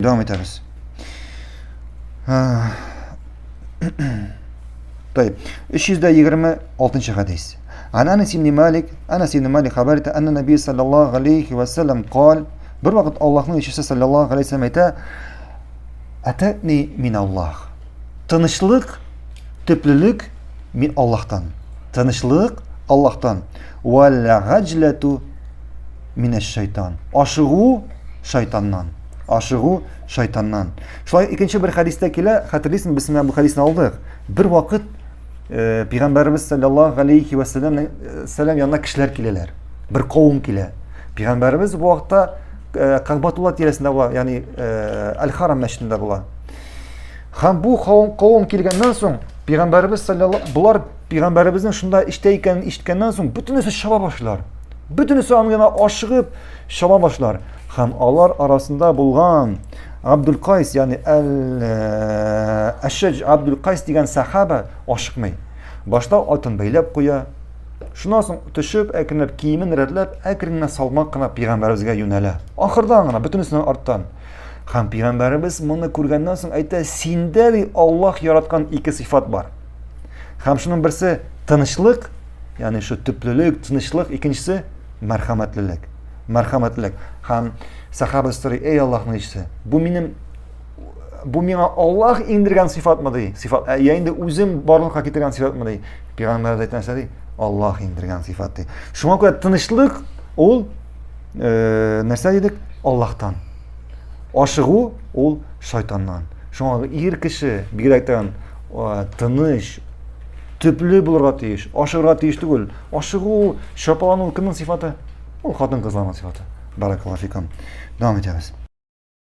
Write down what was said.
Дәвам итәбез. طيب 326 хәдис. عن أنس بن مالك Әнәс ибн Малик хәбәр итә, әннә Нәби саллаллаһу алейхи ва саллям кал, бер вакыт Аллаһның илчесе саллаллаһу алейхи ва әйтә, Ататни мин Аллаһ. Тынычлык, төплелек мин Аллаһтан. Тынычлык Аллаһтан. Вал гаҗлату минәш шайтан. Ашыгу шайтаннан. Ашыгу шайтаннан. Шулай икенче бер хәдистә килә, хәтерлисең, без менә бу хәдисне алдык. Бер вакыт э, пәйгамбәребез саллаллаһу алейхи ва саллям э, саллям янына кешеләр киләләр. Бер кавым килә. Пәйгамбәребез бу вакытта э, Кәгъбатулла тирәсендә була, ягъни э, Әл-Харам мәчетендә була. Һәм бу кавым, кавым килгәннән соң пәйгамбәребез саллаллаһу болар пәйгамбәребезнең шунда эштә икәнен ишеткәннән соң бөтенесе чаба башлар. Бөтенесе аның янына ашыгып чаба башлар. Һәм алар арасында булган Абдул Кайс, ягъни Әл-Әшәҗ Абдул Кайс дигән сахаба ашыкмый. Башта атын бәйләп куя. Шуннан соң төшеп, әкренләп киемен рәтләп, әкрен генә салмак кына пәйгамбәребезгә юнәлә. Ахырдан гына, бөтенесеннән арттан. Һәм пәйгамбәребез моны күргәннән соң әйтә, синдә ди Аллаһ яраткан ике сыйфат бар. Һәм шуның берсе тынычлык, ягъни шу төплелек, тынычлык, икенчесе мәрхәмәтлелек. Мәрхәмәтлелек. Һәм сахаба сорый, эй Аллаһның илчесе, бу минем бу миңа Аллаһ иңдергән сыйфатмы ди? Сыйфат, ә, я инде үзем барлыкка китергән сыйфатмы ди? Пәйгамбәребез әйтә нәрсә ди? Аллаһ иңдергән сыйфат ди. Шуңа күрә тынычлык ул э, нәрсә дидек? Аллаһтан. Ашыгу ул шайтаннан. Шуңа ир кеше бигрәк тә тыныч, төпле булырга тиеш, ашыгырга тиеш түгел. Ашыгу, чапалану кемнең сыйфаты? Ул хатын-кызларның сыйфаты. Баракаллаһу фикум. Дәвам итәбез.